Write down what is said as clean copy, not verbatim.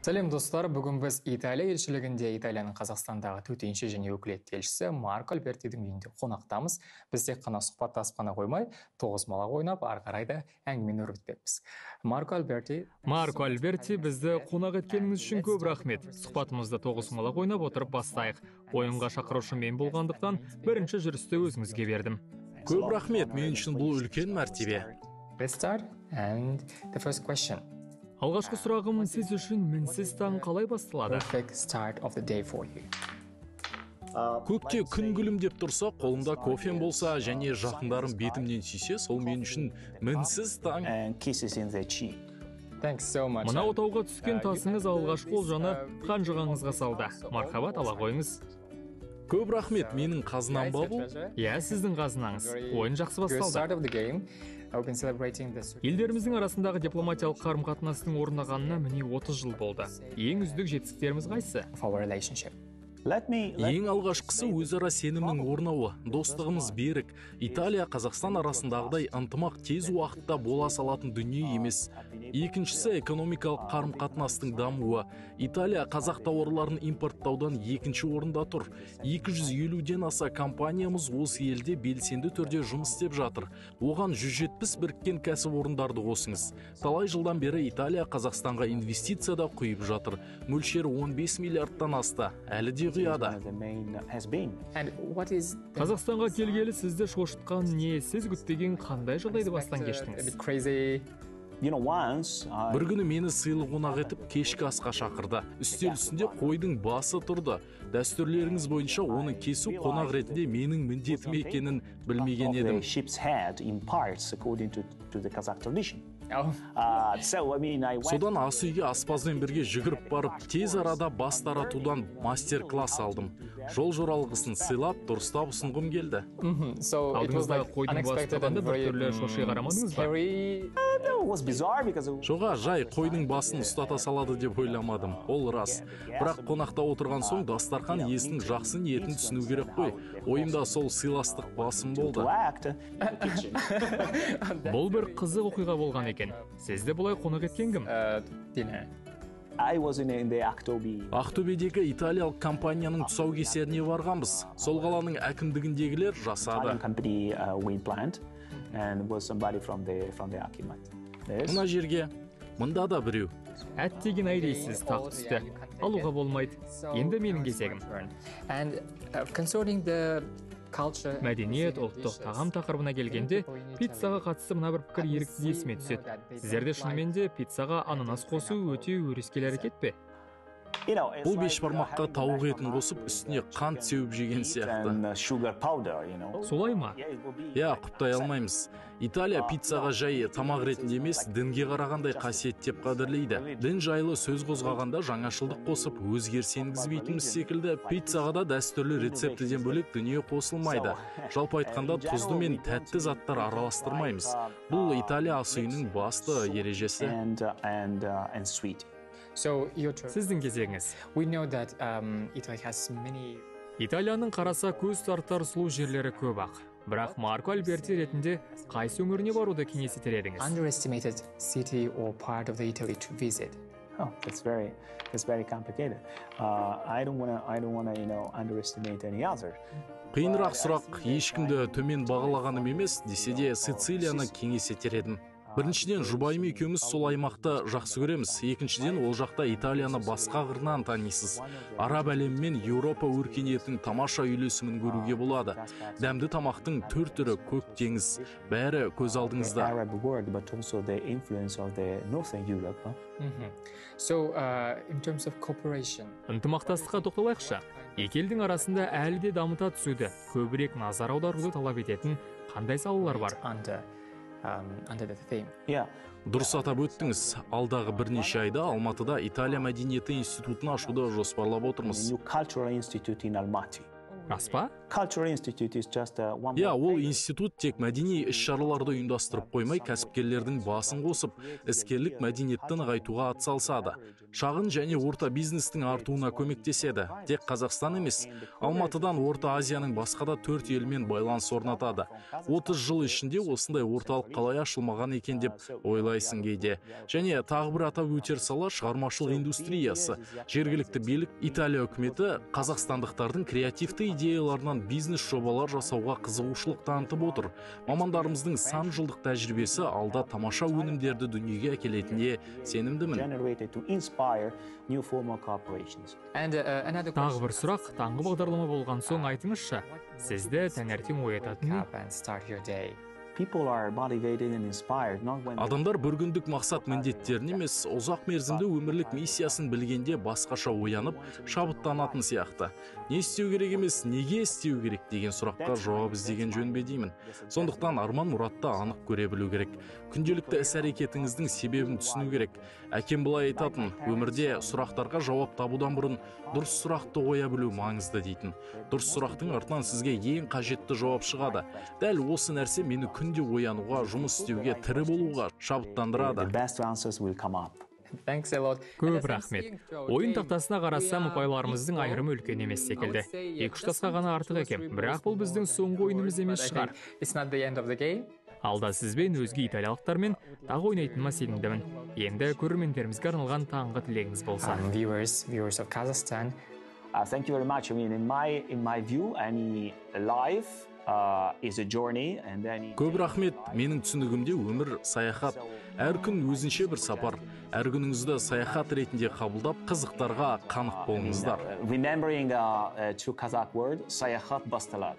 Сәлем, достар! Бүгін біз Италия елшілігінде Италияның Қазақстандағы төтенше және өкілетті елшісі Марко Альбертидің үйінде қонақтамыз. Біз тек қана сұхбаттасып қана қоймай, тоғызқұмалақ ойнап, ары қарай да әңгімені өрбітпекпіз. Марко Альберти. Марко Альберти, бізді қонақ еткеніңіз үшін көп рахмет. Сұхбатымызды тоғызқұмалақ ойнап отырып бастайық. Ойынға шақырушы мен болғандықтан, бірінші жүрісті өзіңізге бердім. Көп рахмет, мен үшін бұл үлкен мәртебе. Let's start, and the first question. Алғашқы сұрағым: сіз үшін мінсіз таң қалай басталады? Perfect start of the day for you. Көкте күн күлімдеп тұрса, қолымда кофем болса және жақындарым бетімнен сүйсе, сол мен үшін мінсіз таң. And kisses in the cheek. Thanks so much. Мына отауға түскен тасыңыз алғашқы олжаны қанжығаңызға салды. Мархабат, ала қойыңыз. Көп рахмет, менің қазынам ба бұл? Иә, сіздің қазынаңыз. Ойын жақсы Good басталды. Start of the game. We've been celebrating the Елдеріміздің арасындағы дипломатиялық қарым қатынастың орнағанына, міне, 30 жыл болды. Ең үздік жетістіктеріміз қайсы? Of our relationship. Let me let Ең алғашқысы – өзара сенімнің орнауы, достығымыз берік. Италия, Қазақстан арасындағыдай ынтымақ тез уақытта бола салатын дүние емес. Екіншісі – экономикалық қарым қатынастың дамуы. Италия қазақ тауарларын импорттаудан екінші орында тұр. 250-ден аса компаниямыз осы елде белсенді түрде жұмыс істеп жатыр. Оған 170 біріккен кәсіпорындарды қосыңыз. Талай жылдан бері Италия Қазақстанға инвестиция да құйып жатыр. Мөлшері 15 миллиардтан асты, әлі де құяды. One of the main has been. And what is the Қазақстанға келгелі сізді шошытқан не? Сіз күтпеген қандай жағдайды бастан A кештіңіз? Bit crazy. Once I Бір күні мені сыйлы қонақ етіп, кешкі асқа шақырды. Үстел үстінде қойдың басы тұрды. Дәстүрлеріңіз бойынша оны кесу қонақ ретінде менің міндетім екенін білмеген of the едім. Sheep's head in parts according to the Kazakh tradition. Oh. So I mean, I went Содан ас үйге аспазбен бірге жүгіріп барып, тез арада бас таратудан мастер класс алдым. Жол жоралғысын сыйлап, дұрыстап ұсынғым келді. So it was Алдыңызда like қойдың басы unexpected тұрғанда and very біртүрлі шоши қарамадыңыз ба? Scary. No, it was bizarre because it Жоға, жай қойдың басын ұстата салады деп ойламадым, ол рас. Бірақ қонақта отырған соң, дастархан иесінің жақсы ниетін түсіну керек қой. Ойымда сол сыйластық басым болды. To act in the kitchen. Бұл бір қызық оқиға болған екен. Сізді бұлай қонақ еткен кім? Dinner. I was in the Aktobe Ақтөбедегі италиялық компанияның тұсаукесеріне барғанбыз. Сол қаланың әкімдігіндегілер жасады. Italian company wind plant, and was somebody from the Akimat. Yes. Мына жерге, мында да біреу. Әттеген ай дейсіз, тақ түсті. Алуға болмайды. Енді менің кезегім. And concerning the culture, Мәдениет, ұлттық тағам тақырыбына келгенде, пиццаға қатысты мына бір пікір еріксіз есіме түседі. Сіздерде шынымен де пиццаға ананас қосу өте өрескел әрекет пе? Бұл бешбармаққа тауық етін қосып, үстіне қант сеуіп жеген сияқты. Sugar powder. Солай ма? Иә, құптай алмаймыз. Италия пиццаға жай тамақ ретінде емес, дінге қарағандай қасиеттеп қадірлейді. Дін жайлы сөз қозғағанда, жаңашылдық қосып, өзгеріс енгізбейтініміз секілді, пиццаға да дәстүрлі рецептіден бөлек дүние қосылмайды. Жалпы айтқанда, тұзды мен тәтті заттар араластырмаймыз. Бұл – Италия ас үйінің басты ережесі. And sweet. So your turn. Сіздің кезегіңіз. We know that Italy has many Италияның қараса көз тартар сұлу жерлері көп ақ. Бірақ Марко Альберти ретінде қайсы өңіріне баруды кеңес етер едіңіз? Underestimated city or part of the Italy to visit. Oh, that's very complicated. I don't wanna underestimate any other. Қиынырақ сұрақ. Ешкімді төмен бағалағаным емес, десе де, Сицилияны кеңес етер едім. Біріншіден, жұбайым екеуміз сол аймақты жақсы көреміз. Екіншіден, ол жақта Италияны басқа қырынан танисыз. Араб әлемі мен Еуропа өркениетінің тамаша үйлесімін көруге болады. Дәмді тамақтың түр түрі, көк теңіз, бәрі көз The алдыңызда. Arab world, but also the influence of the Northern Europe. Huh? So in terms of cooperation, Ынтымақтастыққа тоқталайықшы. Екі елдің арасында әлі де дамыта түсуді, көбірек назар аударуды талап ететін қандай салалар бар? under the theme. Yeah. Дұрыс атап өттіңіз. Алдағы бірнеше айда Алматыда Италия мәдениеті институтын ашуды жоспарлап A отырмыз. New cultural institute in Almaty. Рас па? Cultural Institute is just one Иә, ол институт тек мәдени іс-шараларды ұйымдастырып қоймай, кәсіпкерлердің басын қосып, іскерлік мәдениетті нығайтуға атсалысады. Шағын және орта бизнестің артуына көмектеседі. Тек Қазақстан емес, Алматыдан Орта Азияның басқа да төрт елімен байланыс орнатады. 30 жыл ішінде осындай орталық қалай ашылмаған екен деп ойлайсың кейде. Және тағы бір атап өтер сала — шығармашылық индустриясы. Жергілікті билік, Италия үкіметі қазақстандықтардың креативті идеяларынан бизнес жобалар жасауға қызығушылық танытып отыр. Мамандарымыздың сан жылдық тәжірибесі алда тамаша өнімдерді дүниеге әкелетініне сенімдімін. Generated to inspire new form of cooperations. Тағы бір сұрақ: таңғы бағдарлама болған соң, айтыңызшы, сізді таңертең оятатын не? People are motivated and inspired not when Адамдар бір күндік мақсат міндеттерін емес, ұзақ мерзімді өмірлік миссиясын білгенде басқаша оянып, шабыттанатын сияқты. Не істеу керек емес, неге істеу керек деген сұраққа жауап іздеген жөн бе деймін. Сондықтан арман мұратты анық көре білу керек. Күнделікті іс әрекетіңіздің себебін түсіну керек. Әкем былай айтатын: «Өмірде сұрақтарға жауап табудан бұрын дұрыс сұрақты қоя білу маңызды», — дейтін. Дұрыс сұрақтың артынан сізге ең қажетті жауап шығады. Дәл осы нәрсе мені күнде оянуға, жұмыс істеуге, тірі болуға шабыттандырады. The best answers will come up. Көп рахмет. Ойын тақтасына қарасам, ұпайларымыздың айырымы үлкен емес секілді, екі үш тасқа ғана артық екен. Бірақ бұл біздің соңғы ойынымыз емес шығар. Алда сізбен, өзге италиялықтармен тағы ойнайтыныма сенімдімін. Енді көрермендерімізге арналған таңғы тілегіңіз болса. Viewers of Kazakhstan. Thank you very much. I mean, in my view, any life is a journey, and any Көп рахмет. Менің түсінігімде, өмір — саяхат. Әр күн өзінше бір сапар. Әр күніңізді саяхат ретінде қабылдап, қызықтарға қанық болыңыздар. Remembering two Kazakh word, саяхат басталады.